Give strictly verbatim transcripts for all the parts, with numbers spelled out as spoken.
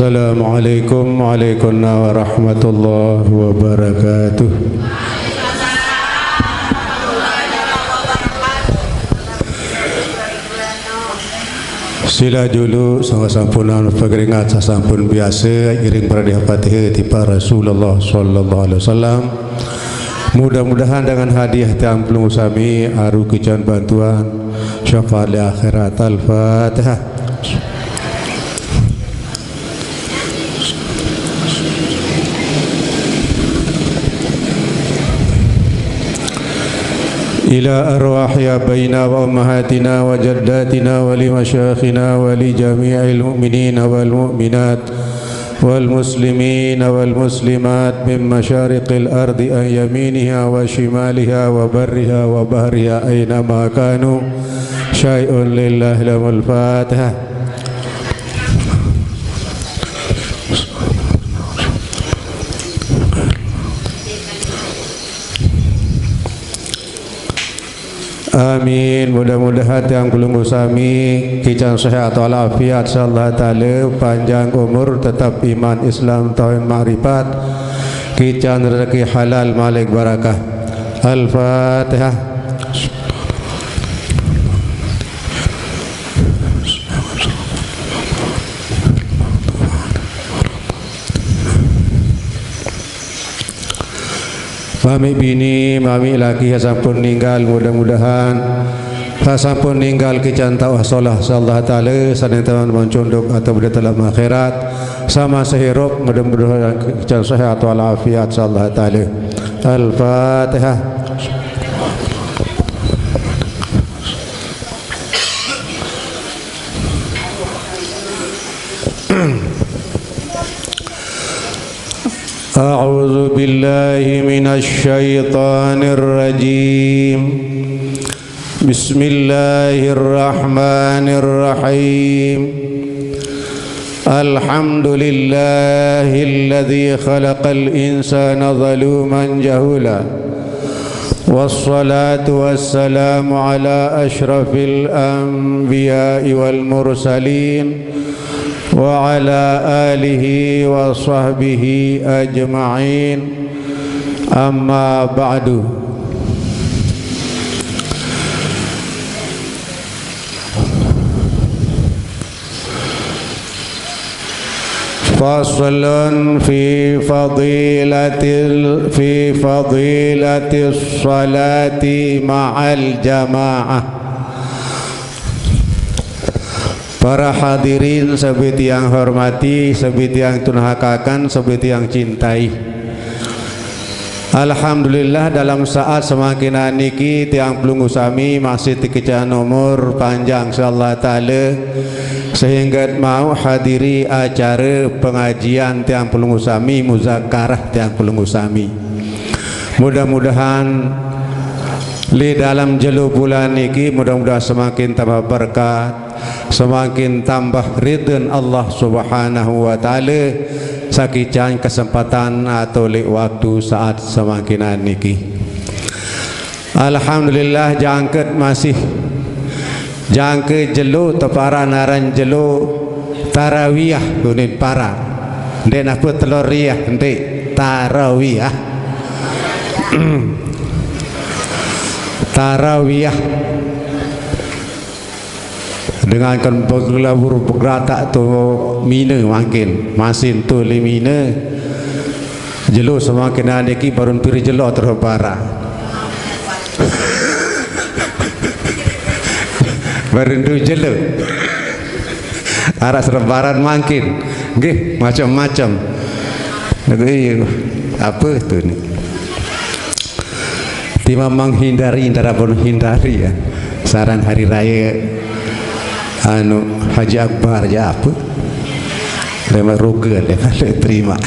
Assalamualaikum warahmatullahi wabarakatuh. Sila julu, sanga sampun anu pageringat, sasampun biasa, iring paradiah Fatihah tipa Rasulullah sallallahu alaihi wasallam. Mudah-mudahan dengan hadiah tiang pelungguh sami, aru kican bantuan, syafaat di akhirat. Al-Fatihah. إلى أرواح آبائنا وأمهاتنا وجداتنا ولمشايخنا ولجميع المؤمنين والمؤمنات والمسلمين والمسلمات من مشارق الأرض عن يمينها وشمالها وبرها وبحرها أينما كانوا، شيء لله لهم. الفاتحة. Amin. Mudah-mudahan tiang pelungguh sami kican sehat walafiat, insyaallah taala, panjang umur, tetap iman, Islam, tauhid, makrifat, kican rezeki halal, malik barakah. Al-Fatihah. Mami bini, mami laki sasampun ninggal, mudah-mudahan sasampun ninggal kican tauah solah, insyaallah taala, saning taman mancunduk atau beda dalam akhirat, sama sehirup, mudah-mudahan kican sehat walafiat, insyaallah taala. Al-Fatihah. أعوذ بالله من الشيطان الرجيم. بسم الله الرحمن الرحيم. الحمد لله الذي خلق الإنسان ظلوما جهولا، والصلاة والسلام على أشرف الأنبياء والمرسلين، وعلى آله وصحبه أجمعين. أما بعد. فصل في فضيلة ال-، في فضيلة الصلاة مع الجماعة. Para hadirin sami tiang hormati, sami tiang tunahakaken, sami tiang cintai. Alhamdulillah, dalam saat samangkinan niki tiang pelungguh sami masih tikican umur panjang, insyaallah taala, sehingga mau hadiri acara pengajian tiang pelungguh sami, muzakarah tiang pelungguh sami. Mudah-mudahan di dalam jelo bulan niki, mudah-mudahan semakin tambah berkat, semakin tambah ridha Allah Subhanahu wa Ta'ala, sakican kesempatan atau li waktu saat samangkinan niki. Alhamdulillah, jangkut masih, jangkut jelo, teparan aran jelo tarawiyah, kunin para. Ndeq nape telor riyah, ndeq, tarawiyah. Tarawiyah. Dengan kan begelabur begeratak tu mine mangkin, masin tu limine. Jelo semakin niki baru pire jelo terus bara. Baru du jelo. Araq selebaran mangkin. Nggih, macem-macem. Nggih, ape tu ni? Timbang menghindari, ntar apa menghindari ya. Saran hari raya anu Haji Akbar aja apa? Lemaq ruge deh kalau terima.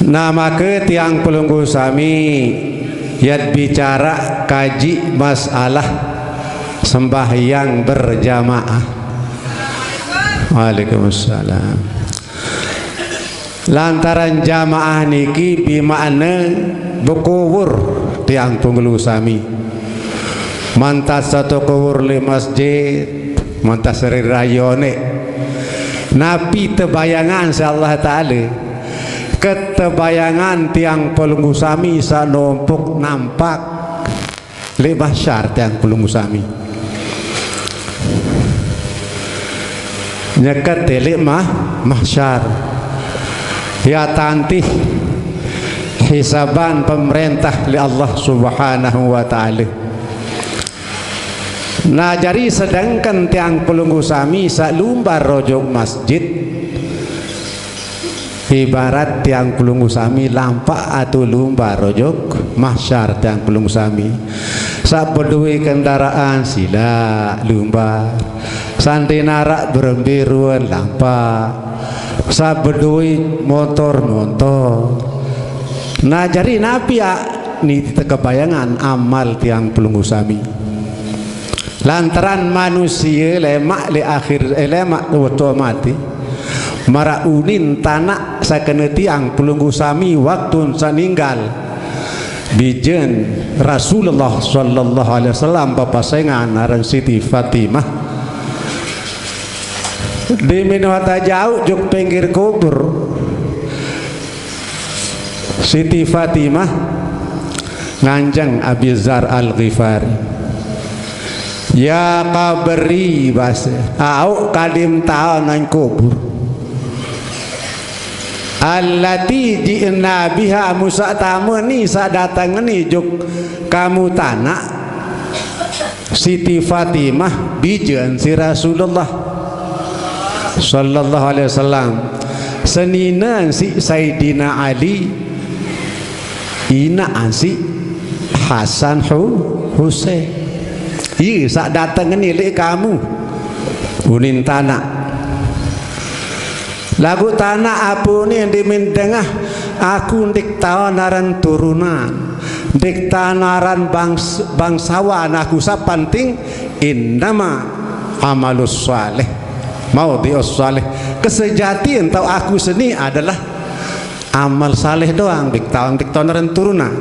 Nah, maka tiang pelungguh sami, yat bicara kaji masalah sembahyang berjamaah. Waalaikumsalam. Lantaran jamaah niki bimakna bekuwur tiang pelungguh sami. Mantat satu kuwur leq masjid, Montas ri rayone. Napi tebayangan sa Allah Ta'ala? Ketebayangan tiang pelungguh sami saq nompok nampak leq mahsyar tiang pelungguh sami. Nyeket leq mah-, mahsyar. Ya tantih hisaban pemerintah leq Allah Subhanahu wa Ta'ala. Nah, jari sedengken tiang pelungguh sami saq lumbar ojok masjid, ibarat tiang pelungguh sami lampaq atu lumbar ojok mahsyar tiang pelungguh sami. Saq bedoe kendaraan silaq lumbar, saq ndeqn araq berembe ruen lampaq, saq bedoe montor-montor. Nah, jari napi aq niti tekebayangan amal tiang pelungguh sami? Lantaran manusie lemaq leq akhir, eh, lemaq wektu mate, maraq unin tanaq saq kene tiang pelungguh sami waktun saq ninggal. Bijen Rasulullah sallallahu alaihi wasallam bepasengan aran Siti Fatimah. Dimin wah tajauq jok pinggir kubur. Siti Fatimah nganjeng Abi Dzar Al-Ghifari. "Ya qabri," base, "aoq kadin taonan kubur. Allati ji'na biha, musaq tame ni, saq dateng ni jok kamu tanaq." Siti Fatimah, bijen siq Rasulullah sallallahu alaihi wasallam. Seninen siq Sayyidina Ali, inaqan siq Hasan Hu-, Husain. Ie saq dateng ni leq kamu, unin tanaq. Laguq tanaq ape ni dimin dengah, aku ndeq taonan aran turunan, ndeq taonan aran bangs-, bangsawan aku, saq penting innama amalus shalih maudhi'us shalih. Kesejatien taoq aku seni adalah amal saleh doang, ndeq taonan, ndeq taonan aran turunan,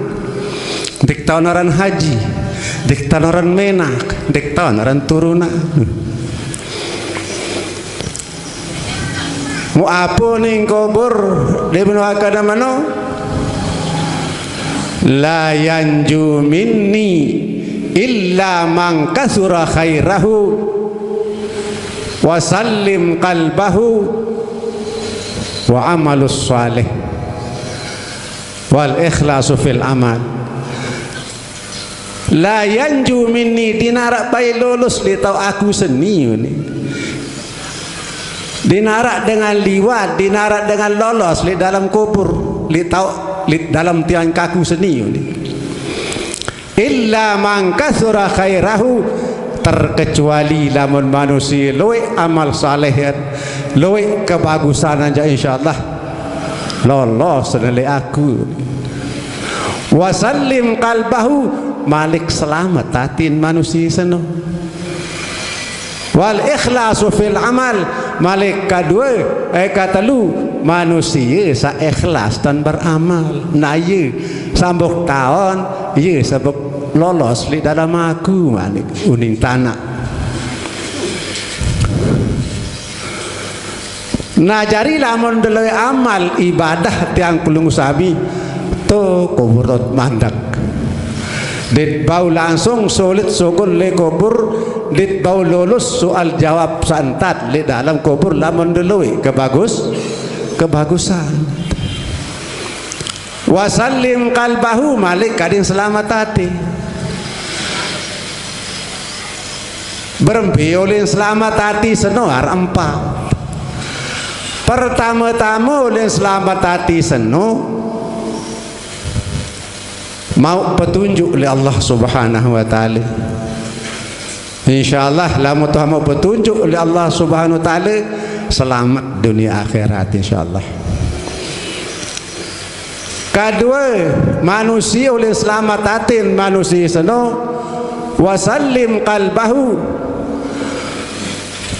ndeq taonan aran haji, ndeq taonan aran menak, ndeq taonan aran turunan. Muq ape ning kubur, dimin wah kene meno? "La yanju minni illa man katsura khairahu wa sallim qalbahu wa amalus shalih wal ikhlasu fil amal." "La yanju minni," ndeqn araq bae lolos leq taoq aku seni, ni. Ndeqn araq dengan liwat, ndeqn araq dengan lolos leq dalem kubur, leq taoq, leq dalem tiang kaku seni, ni. "Illa man katsura khairahu," terkecuali lamun manusie lueq amal saleh, lueq kebagusan, jaq insyaallah lolos leq aku. "Wa sallim qalbahu," malik selamet atin manusie seno. "Wal ikhlasu fil amal," malik kedue, eh, ketelu, manusie saq ikhlas tan beramal. Nah, ie saq mboq taon, ie saq mboq lolos leq dalem aku, malik unin tanaq. Nah, jari lamun ndeloe amal ibadah tiang pelungguh sami, to kubur tot mandek. Ndeq bau langsung sulit sugul leq kubur, ndeq bau lulus soal jawab saq ntat leq dalem kubur lamun ndeloe kebagus-, kebagusan. "Wa sallim qalbahu," malik kadin selamet ate. Berembe ulin selamet ate seno? Araq empat. Pertame-tame ulin selamet ate seno, mauq petunjuk leq Allah Subhanahu wa Ta'ala. Insyaallah, lamun toh mauq petunjuk leq Allah Subhanahu wa Ta'ala, selamet dunie akhirat, insyaallah. Kedue, manusie ulin selamet atin manusie seno, "Wa sallim qalbahu."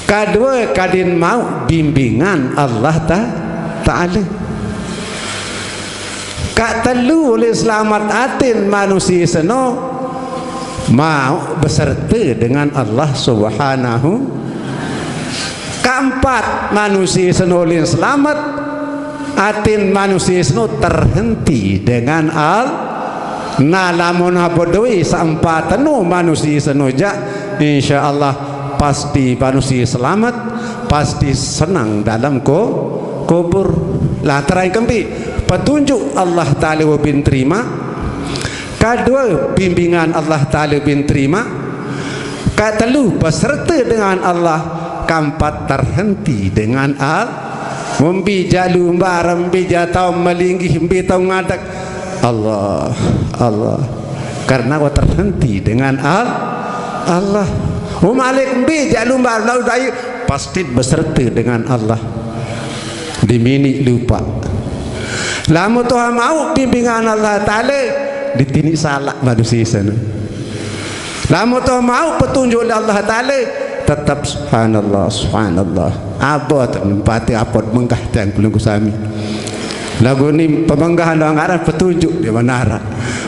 Kedue, kadin mauq bimbingan Allah Ta-, Ta'ala. Kak telu ulin selamet atin manusie seno, mauq beserte dengan Allah Subhanahu Keempat, manusia seno ulin selamet, atin manusia seno terhenti dengan al. Nah, lamun abo doi seempat eno manusia seno jak, insya Allah pasti manusia selamet, pasti senang dalam ko-, kubur. Lah, terai kempi petunjuk Allah Ta'ala bin terima. Kedua, bimbingan Allah Ta'ala bin terima. Ketelu, beserta dengan Allah. Keempat, terhenti dengan al. Mbi jak lumbar, mbi jak tau melinggih, mbi tau ngadek. Allah, Allah. Karena wa terhenti dengan al, Allah. Umalik mbi jak lumbar, lau dai, pasti beserta dengan Allah. Dimini lupa. Lamun tuha mau bimbingan Allah Ta'ala, ditini salah manusia seno. Lamun tuha mau petunjuk dari Allah Ta'ala, tetap subhanallah, subhanallah. Abot, pati abot menggah tiang pelungguh sami. Lagu ni pemenggah ndo ngaran petunjuk di menara.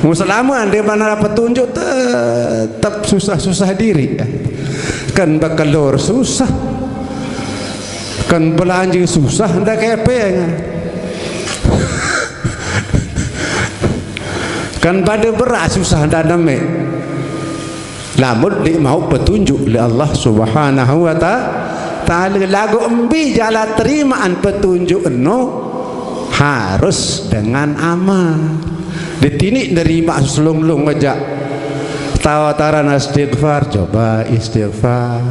Mun selama di menara petunjuk tetap susah-susah diri. Kan bekelor susah. Kan belanja susah ndak kepeng. Kan pada beras susah ndak nemek. Lamun dik mau petunjuk oleh Allah Subhanahu wa ta-, Ta'ala, lagu mbi jala terimaan petunjuk eno harus dengan amal. Ditini nerima selung-lung aja. Tawataran istighfar, coba istighfar.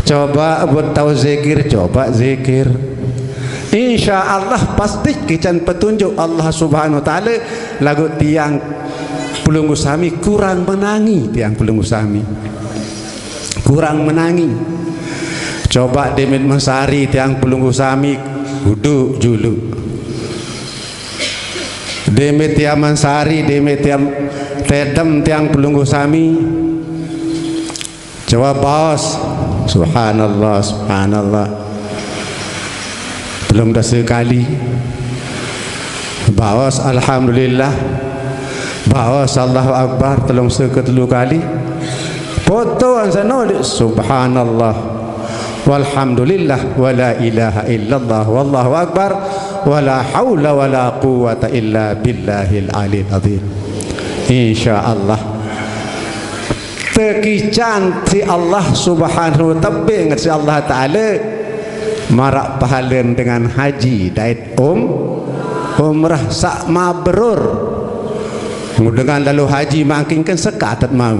Coba buat tahu zikir, coba zikir. Insya Allah pasti kican petunjuk Allah Subhanahu wa Ta'ala. Lagu tiang pelungguh sami kurang menangi, tiang pelungguh sami kurang menangi. Coba demit mesari tiang pelungguh sami, duduk dulu. Demit tiang mesari, demit tiang tedem tiang pelungguh sami. Coba baos, subhanallah, subhanallah. Belum dah sekali. Baos alhamdulillah. Baos Allahu Akbar, telung seke telu kali. Foto ansano, subhanallah. Walhamdulillah, wala ilaha illallah, wallahu akbar, wala haula wala quwwata illa billahil alil azim. Insya Allah. Tekican si Allah Subhanahu, tebing si Allah Ta'ala, marak pahalen dengan haji dait um, umrah sak mabrur. Dengan lalu haji makin kan sekatet mau.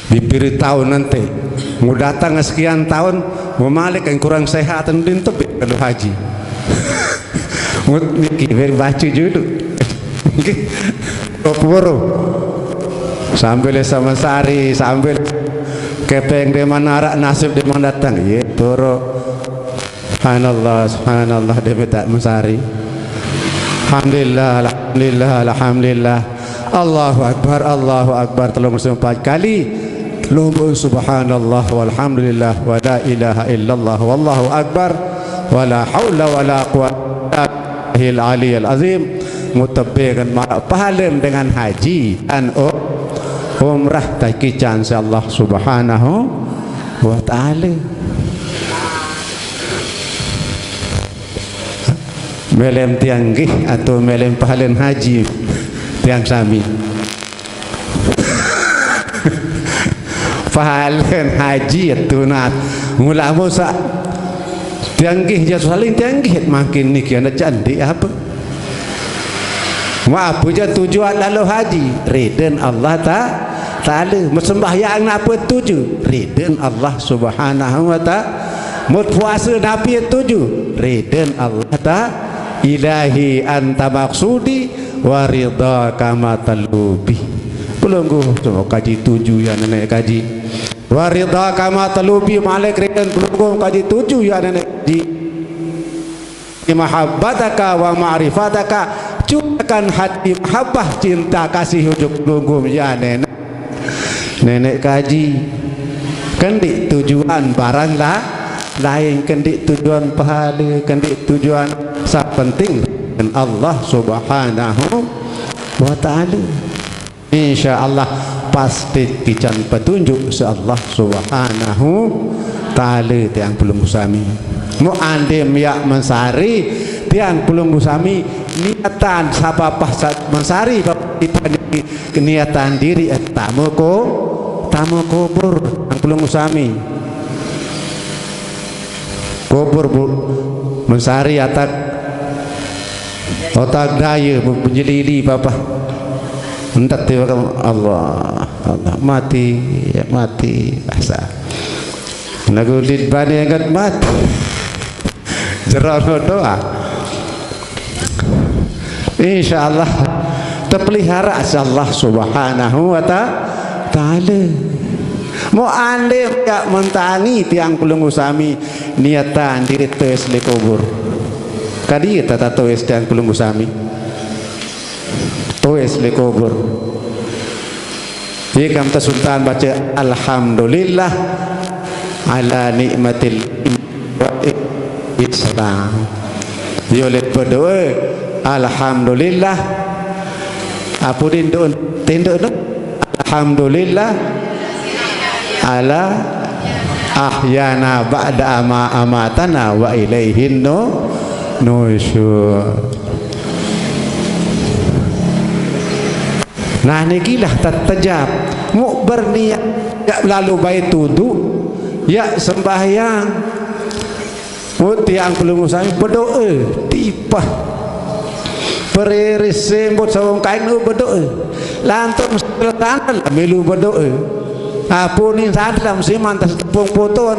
Bibir tahun nanti. Mau datang sekian tahun, mau malik kan kurang sehat, dan din tebing lalu haji. Mut niki, beri baca dulu. Nggih. Kok puru. Sambil sama sari, sambil kepeng di mana arak nasib di mana datang. Iya, puru. Subhanallah, subhanallah, dia minta mesari. Alhamdulillah, alhamdulillah, alhamdulillah. Allahu Akbar, Allahu Akbar, telung ratus empat kali. Lumbun subhanallah, walhamdulillah, wa la ilaha illallah, wallahu akbar, wa la haula wa la quwwata illa billahil aliyil azim. Mutebekan marak pahalem dengan haji dan um-, umrah takican si Allah Subhanahu wa Ta'ala. Melem tiang nggih atau melem pahalen haji tiang sami? Pahalen haji itu nat. Mula musa tiang nggih ja saling tiang nggih makin niki anak cantik apa? Wa apa ja tujuan lalu haji? Riden Allah ta-, Ta'ala. Mesembahyang napa tuju? Riden Allah Subhanahu wa Ta'ala. Mut puasa napi tuju? Riden Allah Ta-, Ilahi anta maksudi wa ridha kama talubi. Pelungguh, coba kaji tuju ya nenek kaji. Wa ridha kama talubi, malik riden pelungguh kaji tuju ya nenek kaji. Mahabbataka wa ma'rifataka, curakan hati mahabbah, cinta kasih ujuk pelungguh ya nenek. Nenek kaji. Kendi tujuan barang la-, lain, kendi tujuan pahala, kendi tujuan sa penting dengan Allah Subhanahu wa Ta'ala. Insya Allah. pasti kican petunjuk si Allah Subhanahu Ta'ala, tiang pelungguh sami. Mu andim ya mensari, tiang pelungguh sami, niatan sapapah sa-, mensari, bapa iban niki niatan diri, eh, tama ko-, tama kubur, tiang pelungguh sami. Kubur bu-, mensari atak, otak daya bu-, benyelili papa. Entet tiba kamu, Allah, Allah, mati, mati, asa. Lagu dit bani angkat mati. Jerono doa. Insya Allah, terpelihara si Allah Subhanahu wa ta-, Ta'ala. Mau andai ya mentani tiang pelungguh sami niatan diri tuis di kubur. Kadi tata tuis tiang pelungguh sami. Tuis di kubur. Iya kam ta sultan baca, "Alhamdulillah ala nikmatil Islam." Yo le berdoa, "Alhamdulillah." Apa tinduk, tinduk tu? "Alhamdulillah ala ahyana ba'da ama amatana wa ilaihin nu-, nusyur." Nah, nikilah tertejap. Mu berniat, ya lalu baik tudu, ya sembahyang. Mu tiang pelungguh sami berdoa, tipah. Periris sembut sawung kain, oh, berdoa. Lantung sandal, milu berdoa. Apa ni sandal, siman tas tepung poton.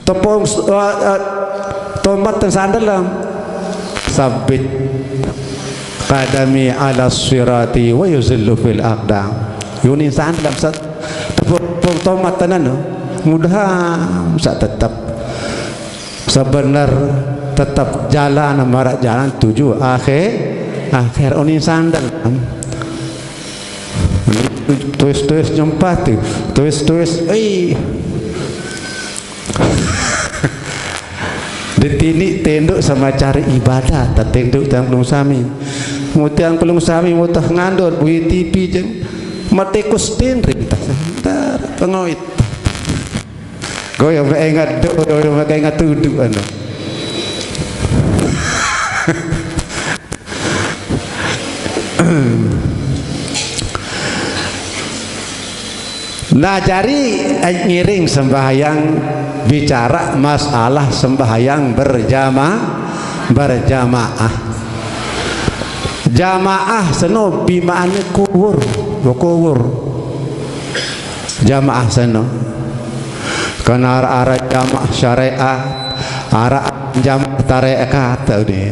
Tepung, eh, eh, tomat dan sandal. Sabit qadami ala sirati wa yuzillu fil aqdam. Yunin san dalam sat-, tepung tomat tenan, no. Mudah sa tetap sebenar, tetap jalan, marak jalan tuju akhir, akhir unin sandal. Tuis-tuis nyempah tu, tuis-tuis, eh. Ditini tenduk sama cari ibadat, tatenduk tiang pelung sami. Mu tiang pelung sami, mu tah ngandor, bui T V jeng. Mati kustin rintas. Dar, pengoit. Goyo me ingat do, goyo me ingat tudu, anu. Nah, jari, eh, ngiring sembahyang bicara masalah sembahyang berjama-, berjamaah. Jamaah seno bimaane kuwur, kuwur. Jamaah seno. Kena ara-ara jamaah syariat, ara jamaah tarekat tadi.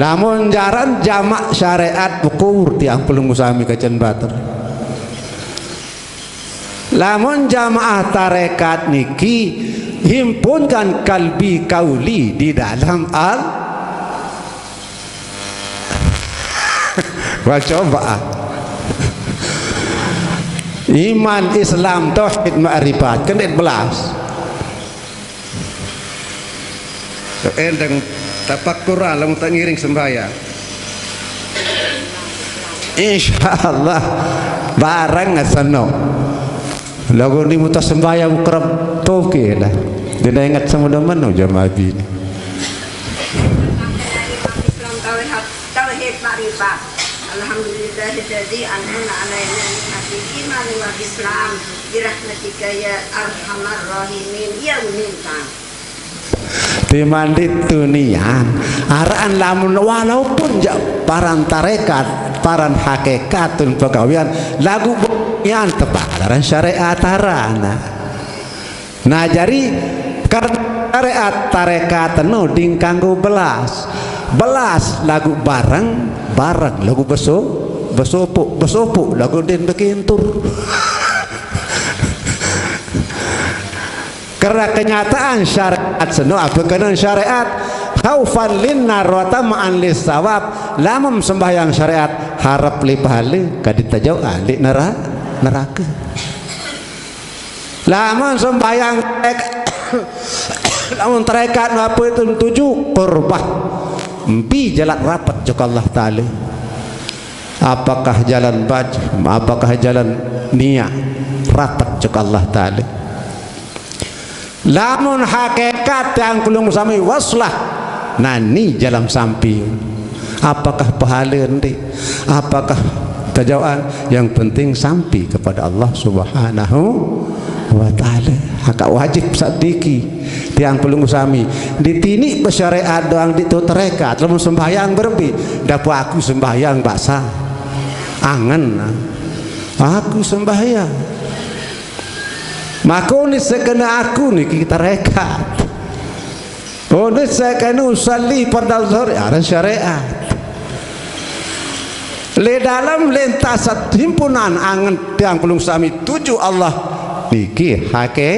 Lamun jaran jamaah syariat, kuwur tiang pelungguh sami kecen bater. Lamun jamaah tarekat niki himpunkan kalbi kauli di dalam al-, Wah, coba. Iman, Islam, tauhid, makrifat, kendit belas. Endeng tapakkuran lamun tak ngiring sembahyang. Insya Allah bareng seno. Lagu ni mutas sembahyang kerap toke lah. Dia ingat sama demen jamaah bini. Islam tauhid, tauhid makrifat. Alhamdulillahilladzi an'ama alaina ni'matil iman wal Islam birahmatika ya arhamar rahimin ya umin tang. Timandi tunian, araan lamun walaupun ja paran tarekat, paran hakikatun pegawian, lagu nian tepat aran syariat arana. Nah, jari karena syariat tarekat no ding kanggo belas. Belas lagu bareng, bareng lagu beso-, besopo, besopo lagu din bekintur. Karena kenyataan syariat seno apa kena syariat khaufan linnar wa tama'an lissawab. Lamun sembahyang syariat harap li pahala, kadita jauh ahli nera-, neraka. Lamun sembahyang tarekat, lamun tarekat apa itu tuju kurbah. Empi jalan rapat jok Allah Ta'ala. Apakah jalan baj, apakah jalan niat? Rapat jok Allah Ta'ala. Lamun hakikat tiang pelungguh sami waslah, nani jalan sampi? Apakah pahala nanti? Apakah tajauan? Yang penting sampi kepada Allah Subhanahu wa Ta'ala. Haka wajib sadiki tiang pelungguh sami. Ditini bersyariat doang di tu tereka. Lamun sembahyang berembi, dapat aku sembahyang baksa. Angen. Aku sembahyang. Maka ni sekena aku ni kita rekat. Oh, ni sekena usalli pada zuhur, ada syariat. Le dalam lentas himpunan angen tiang pelungguh sami tuju Allah niki hake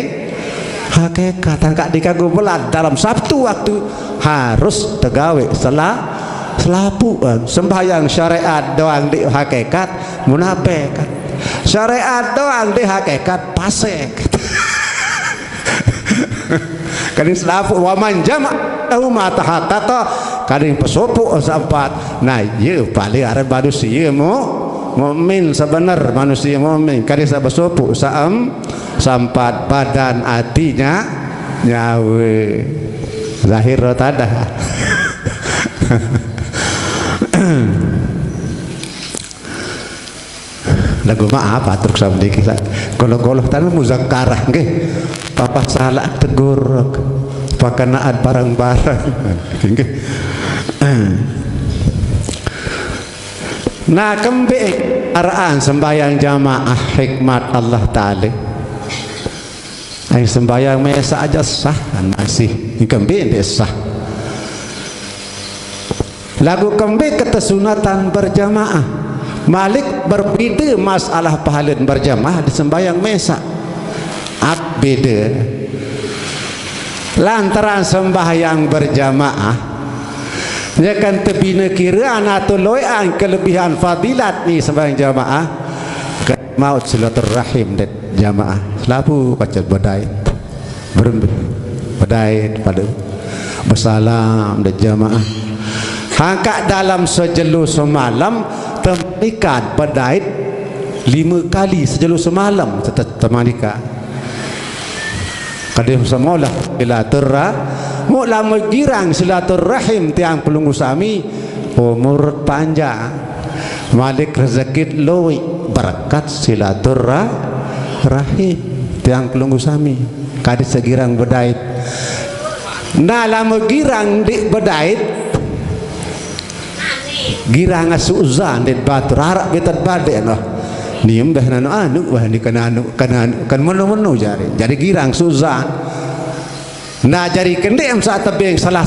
hakikat angkat dikagu belad dalam Sabtu waktu harus tegawe sela selapuan. Sembahyang syariat doang di hakikat munapekat. Syariat doang di hakikat pasek. Kadin selapu wa man jama' huma tahaqqaqa. Kadin pesopo saempat. Nah, ye paling aran manusia mu mukmin sebenar manusia mukmin. Kadin sa pesopo saem saempat badan, atinya nyawa. Zahir roh tadah. Lagu maaf atur samdiki. Goloh-goloh tanah muzakarah nggih. Papa salah tegur. Pakanaan barang-barang. Nggih. Nah, kembe araan sembahyang jamaah hikmat Allah Ta'ala. Ai sembahyang mesa aja sah kan masih. Kembe nde sah. Lagu kembe ketesunatan berjamaah. Malik berbeda masalah pahalin berjamaah di sembahyang mesa. At beda. Lantaran sembahyang berjamaah, ya kan tebina kira atau loean kelebihan fadilat ni sembahyang jamaah. Ke maut silaturahim dan jamaah. Selapu pacet bedai. Berembe. Bedai pada bersalam dan jamaah. Hangkat dalam sejelo semalam temanikan bedai lima kali sejelo semalam temanikan. Kadin semolah silaturrah, mu lamun girang silaturrahim tiang pelungguh sami, umur panjang, malik rezeki lui berkat silaturrah rahim tiang pelungguh sami. Kadin segirang bedait. Nah, lamun girang di bedait, girang asuzan di batur, harap kita bade noh. Ni embeh nanu anu, wah ni kan anu, kan anu, kan menu-menu jari. Jari girang suzan. Nah, jari kendem saat tebing salah